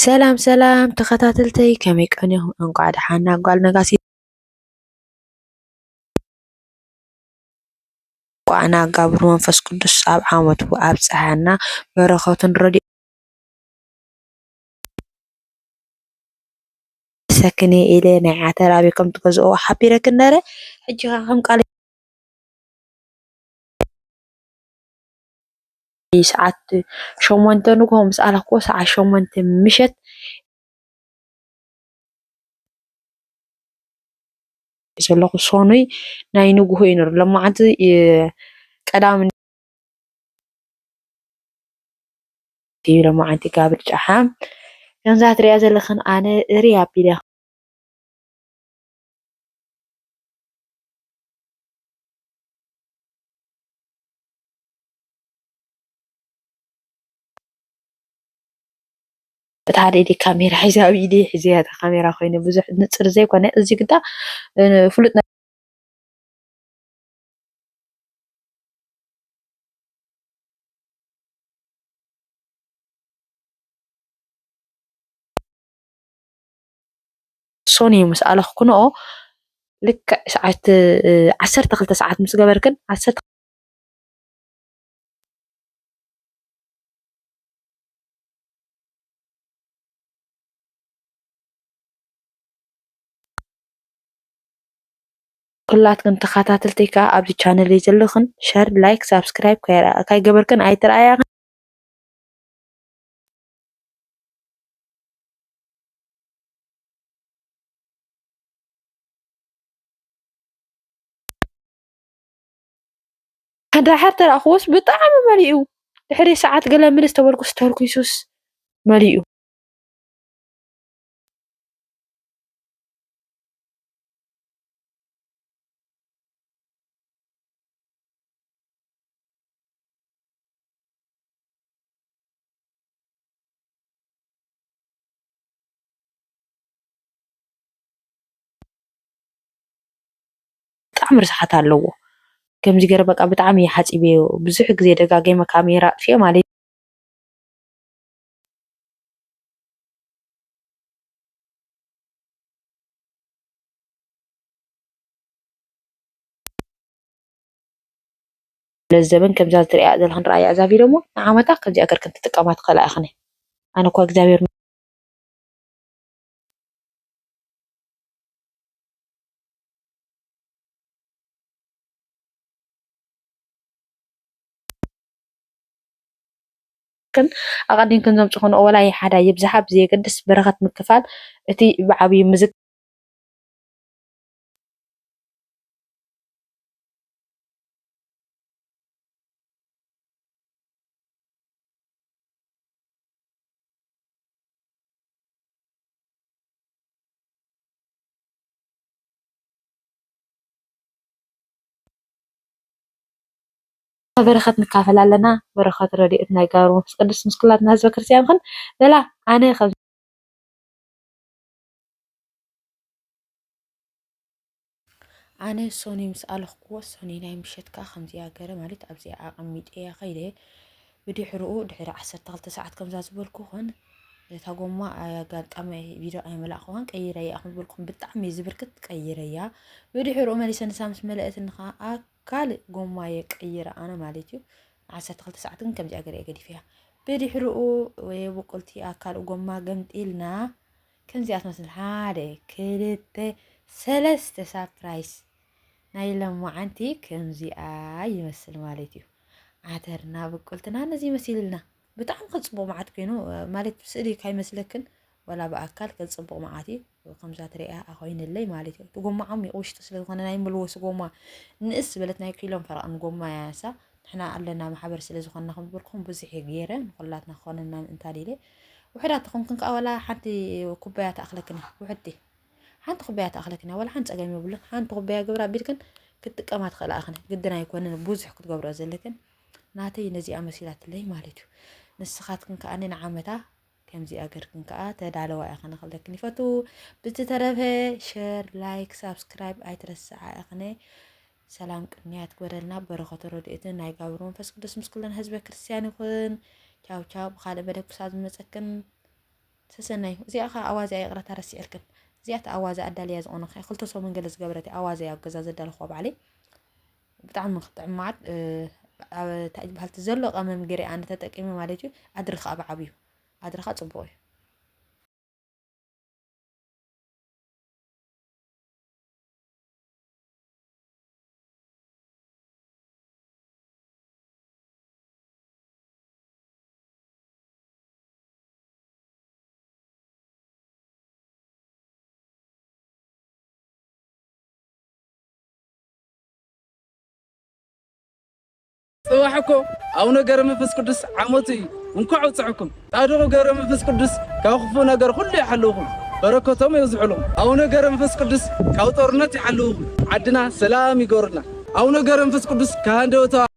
ሰላም ሰላም ተኸታተልተይ፣ ከመይ ቀኒኹም? እንቋዕ ደሓን ናብ ጓል ነጋሲ፣ እንቋዕ ናብ ጋብር መንፈስ ቅዱስ ኣብ ዓመቱ ኣብጽሓና። በረኸቱን ረድኤቱን ሰክነ ኢለ ናይ ዓተር ኣበይ ከም ትገዝኦ ሓቢረክን ነረ። ሕጂ ኸዓ ከም ቃል ሰዓት ሸሞንተ ንግሆ ምስ ኣለኽዎ፣ ሰዓት ሸሞንተ ምሸት ዘለኹ። ሰኑይ ናይ ንግሆ እዩ ነሩ። ሎማዓንቲ፣ እ፣ ቀዳም እዩ፣ ሎማዓንቲ ጋብር ጨሓም። ከምዛ ትሪኣ ዘለኽን ኣነ እርይ ኣቢለ በቲ ሓደ ኢደይ ካሜራ ሒዘ፣ ኣብ ኢደይ ሒዘ እያ እታ ካሜራ ኮይነ፣ ብዙሕ ንጽር ዘይኮነ፣ እዚ ግዳ፣ እ፣ ፍሉጥ ነ-፣ ሶኒ ምስ ኣለኽኩንኦ፣ ልክዕ ሰዓት፣ እ፣ ዓሰርተ ክልተ ሰዓት ምስ ገበርክን፣ ዓሰርተ ኩላትክን ተኸታተልተይ ከኣ ኣብዚ ቻነለይ ዘለኽን ሸር፣ ላይክ፣ ሳብስክራይብ ከይረ-፣ ከይገበርክን ኣይትረኣያኽን። ደሓር ተረኣኽዎስ ብጣዕሚ መሊኡ። ድሕሪ ሰዓት ገለ ምልስ ተበልኩስ ተርኩሱስ መሊኡ። ብጣዕሚ ርዝሓት ኣለዎ። ከምዚ ገይረ በቃ ብጣዕሚ እየ ሓፂበዮ። ብዙሕ ግዜ ደጋጊመ ካሜራ ኣጥፊኤ ማለት እዩ። ለዘበን ከምዛ ትሪኣ ዘለኽን ረኣያ እዛ ቪድዮ እሞ ንዓመታ ከምዚኣ ገርክን ትጥቀማ ትኽእላ ኢኽን። ኣነ እኳ እግዚኣብሔር ግን ኣቐዲምክን ዘምጽኹን ወላ ይሓዳ ይብዝሓ ብዘየገድስ በረኸት ምክፋል እቲ ብዓብዩ ምዝግ በረኸት ንካፈል ኣለና። በረኸት ረድኤት ናይ ጋብር መንፈስ ቅዱስ ምስ ኩላትና ህዝበ ክርስቲያን ይኹን። በላ ኣነ ከም ኣነ ሶኒ ምስ ኣለኽኩዎ፣ ሶኒ ናይ ምሸት ከኣ ከምዚኣ ገረ ማለት ኣብዚኣ ኣቐሚጠያ ከይደ። ብድሕርኡ ድሕሪ ዓሰርተ ክልተ ሰዓት ከምዛ ዝበልኩኽን፣ እታ ጎማ ኣጋጣሚ ቪድዮ ኣይመላእክዋን፣ ቀይረያ ከም ዝበልኩኽን ብጣዕሚ እየ ዝብርክት፣ ቀይረያ። ብድሕርኡ መሊሰ ንሳ ምስ መለእትኒ ከኣ ካልእ ጎማ እየ ቀይረ ኣነ ማለት እዩ። ዓሰርተ ክልተ ሰዓት ግን ከምዚኣ ገረ እየ ገዲፈያ። ብድሕርኡ ወይ ብቁልቲ ኣብ ካልእ ጎማ ገምጢልና ከምዚኣ ትመስል። ሓደ፣ ክልተ፣ ሰለስተ ሳፕራይዝ ናይ ሎማዓንቲ ከምዚኣ ይመስል ማለት እዩ። ዓተርና ብቁልትና ነዚ መሲልልና። ብጣዕሚ ከ ጽቡቕ መዓት ኮይኑ፣ ማለት ስእሊ ካይመስለክን፣ ወላ ብኣካል ከ ጽቡቕ መዓት እዩ። ከምዛ ትሪኣ ኮይንለይ ማለት እዩ። እቲ ጎማ ዓሚቕ ውሽጢ ስለ ዝኾነ ናይ ምልወስ ጎማ ንእስ ዝበለት ናይ ኪሎን ፈረቓን ጎማ እያ ንሳ። ንሕና ኣለና ማሕበር ስለ ዝኾንና ከም ዝበልኩኹም ብዙሕ እየ ገይረ፣ ንኹላትና ክኾነና ምእንታን ኢለ። ውሑዳት ተኾንክን ከኣ ዋላ ሓንቲ ኩባያ ትኣኽለክን እያ፣ ውሕድቲ። ሓንቲ ኩባያ ትኣኽለክን እያ፣ ዋላ ሓንቲ ጸገም የብሉን። ሓንቲ ኩባያ ግብር ኣቢልክን ክትጥቀማ ትኽእላ ኢኽን። ግድን ኣይኮነን ብዙሕ ክትገብርኦ ዘለክን። ናተይ ነዚኣ መሲላትለይ ማለት እዩ። ንስኻትክን ከኣ ንዓመታ ከምዚኣ ገርክን ከኣ ተዳለዋ ኢኽን ክብለክን ይፈቱ። ብዝተረፈ ሸር፣ ላይክ፣ ሳብስክራይብ ኣይትረስዓ ኢኽን። ሰላም ቅንያት ግበረልና፣ በረኸቱ ረድኤትን ናይ ጋብር መንፈስ ቅዱስ ምስ ኩለን ህዝበ ክርስቲያን ይኹን። ቻው ቻው፣ ብኻልእ መደብ ክሳብ ዝመጸክን ሰሰናዩ። እዚኣ ኸዓ ኣዋዘያ፣ ይቕረታ ረሲዐልክን። እዚኣ እታ ኣዋዘያ ኣዳልያ ዝቖነኹ እያ። ክልተ ሰሙን ገለ ዝገበረት እያ ኣዋዘያ ኣብ ገዛ ዘዳለኹዋ ባዕለይ። ብጣዕሚ ክትጥዕም መዓት፣ እ፣ ኣብ፣ እንታይ ዝበሃል፣ እቲ ዘሎ ቀመም ገይረ ኣነ ተጠቂመ ማለት እዩ። ኣድሪ ኸዓ ብዓብዩ። ኣድሪ ኸዓ ጽቡቕ እዩ። ጽባሕ እኮ ኣቡነ ገብረ መንፈስ ቅዱስ ዓመቱ እዩ። እንኳዕ ኣብጽሐኩም። ጻድቁ ገብረ መንፈስ ቅዱስ ካብ ክፉእ ነገር ኩሉ ይሓልውኹም፣ በረከቶም የብዝሑልኩም። ኣቡነ ገብረ መንፈስ ቅዱስ ካብ ጦርነት ይሓልውኹም፣ ዓድና ሰላም ይገብርልና። ኣቡነ ገብረ መንፈስ ቅዱስ ካብ ሃንደበታዊ